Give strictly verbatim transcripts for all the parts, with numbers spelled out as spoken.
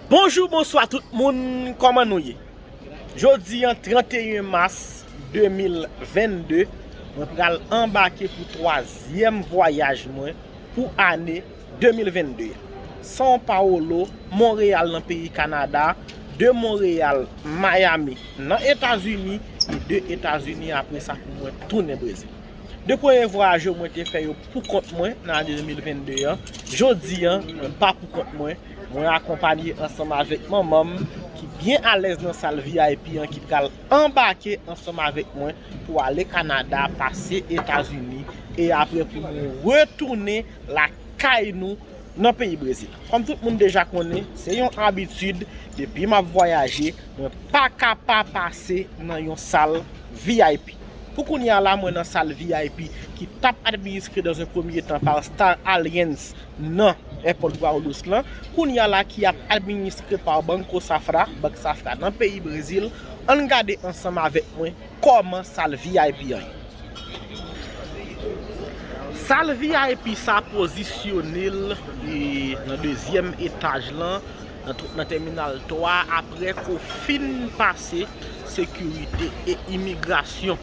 Bonjou, bonswa tout moun, kòman nou ye? Jodi an, trannteyen mas de mil vennde, mwen pral anbake pou twazyèm vwayaj mwen pou ane de mil vennde a. São Paulo, Monreyal nan peyi Kanada, de Monreyal, Miami nan Etazini, e de Etazini apre sa pou mwen tounen Brezil. De premye vwayaj yo mwen te fè yo pou kont mwen nan ane de mil vennde an. Jodi an, mwen pa pou kont mwen. Mwen akonpanye ansanm avèk manman m ki byen alèz nan sal V I P an, ki pral anbake ansanm avèk mwen pou ale Kanada, pase Etazini, e apre pou nou retounen lakay nou nan peyi Brezil. Kòm tout moun deja konnen, se yon abitid, depi m ap vwayaje, mwen pa ka pa pase nan yon sal V I P. Pou kounye a la, mwen nan sal V I P ki t ap administre dans un premier temps par Star Alliance nan èpòt Guarulhos lan, kounye a la ki ap administre par Banco Safra, Bank Safra nan peyi Brezil. Ann gade ansanm avèk mwen kòman sal V I P an ye. Sal V I P sa pozisyone l, e, nan dezyèm etaj lan, nan tw-, nan tèminal twa, apre ke w fin pase sekirite e imigrasyon.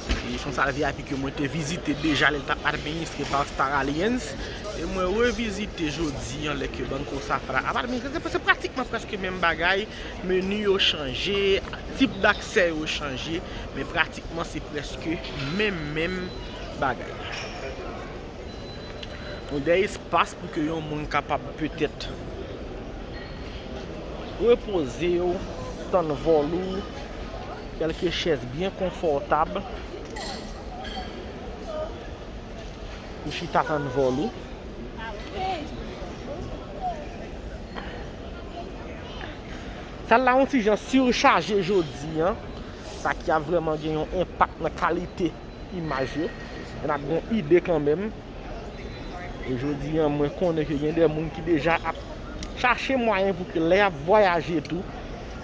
E se yon sal V I P ke mwen te vizite deja lè l t ap administre pa Star Alliance. E mwen revizite jodi an lè ke Banco Safra ap administre. Se, se pratikman prèske menm bagay. Meni yo chanje, tip daksè yo chanje, men pratikman se prèske menm, menm bagay. Nou gen espas pou ke yon moun kapab petèt repoze w, tann vòl ou, kèlke chèz byen konfòtab pou chita tann vòl ou. Sal la yon ti jan sichaje jodi an, sa ki ap vrèman gen yon enpak nan kalite imaj yo. N ap gen yon ide kanmenm. E jodi an, mwen konnen ke gen de moun ki deja ap chache mwayen pou ke lè y ap vwayaje tou,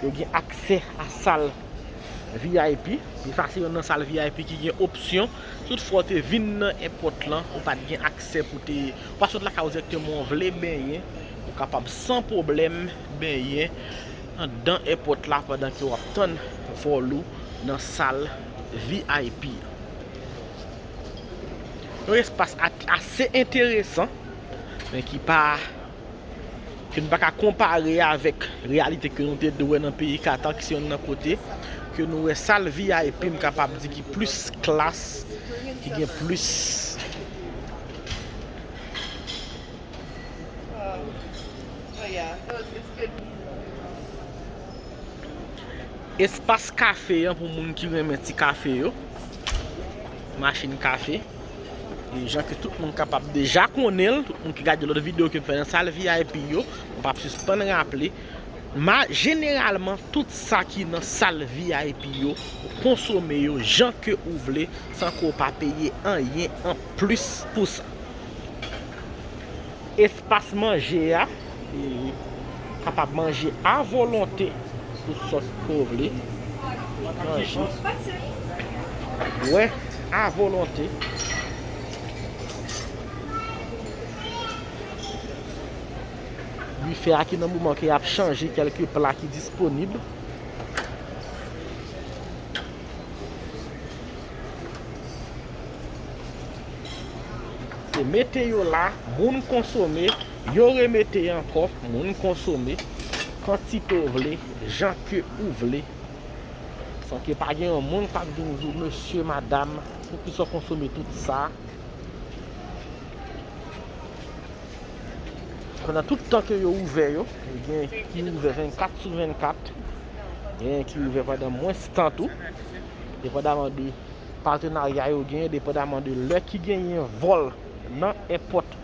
yo gen aksè a sal V I P. E sa se youn nan sal V I P ki gen opsyon. Toutfwa w te vin nan èpòt lan, ou pa t gen aksè pou te, ou pa sot lakay ou dirèkteman, w vle benyen, ou kapab san pwoblèm benyen anndan èpòt la pandan ke w ap tann vòl ou nan sal V I P. Yon espas a-, ase enteresan, men ki pa, ke nou pa ka konpare avèk reyalite ke nou te dwe wè nan peyi Kata, ki se youn nan kote ke nou wè sal V I P, m kapab di ki plis klas, ki gen plis espas kafe an pou moun ki renmen ti kafe yo. Machin kafe. E jan ke tout moun kapab deja konnen l, tout moun ki gade lòt videyo ke m fè nan sal V I P yo, m p ap sispann raple, ma-, jeneralman, tout sa ki nan sal V I P yo, ou konsome yo jan ke ou vle, san ke w pa peye anyen anplis pou sa. Espas manje a, e kapab manje a volonte, tout sòt ke w vle. Manje, bwè a volonte. Bifè a ki nan moman ke y ap chanje kèlke pla ki disponib. Se mete yo la, moun konsome, yo remete ankò, moun konsome, kantite w vle, jan ke ou vle. San ke pa gen yon moun k ap vin di w, mesye, madanm, poukisa w konsome tout sa? Pandan tout tan ke yo ouvè yo, gen ki ouvè vennkat sou vennkat, gen ki ouvè pandan mwens tan tou, depandaman de patenarya yo genyen, depandaman de lè ki genyen vòl nan èpòt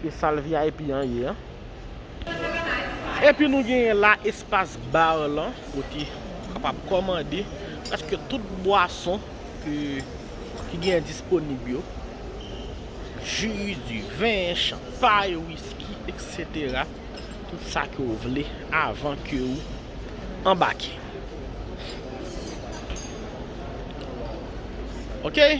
ke sal V I P an ye an. Epi nou genyen la espas bar lan, kote ou kapab kòmande prèske tout bwason ke, ki genyen disponib yo. Ji, diven, chanpay, wiski, etsetera. Tout sa ke w vle avan ke w anbake. Oke?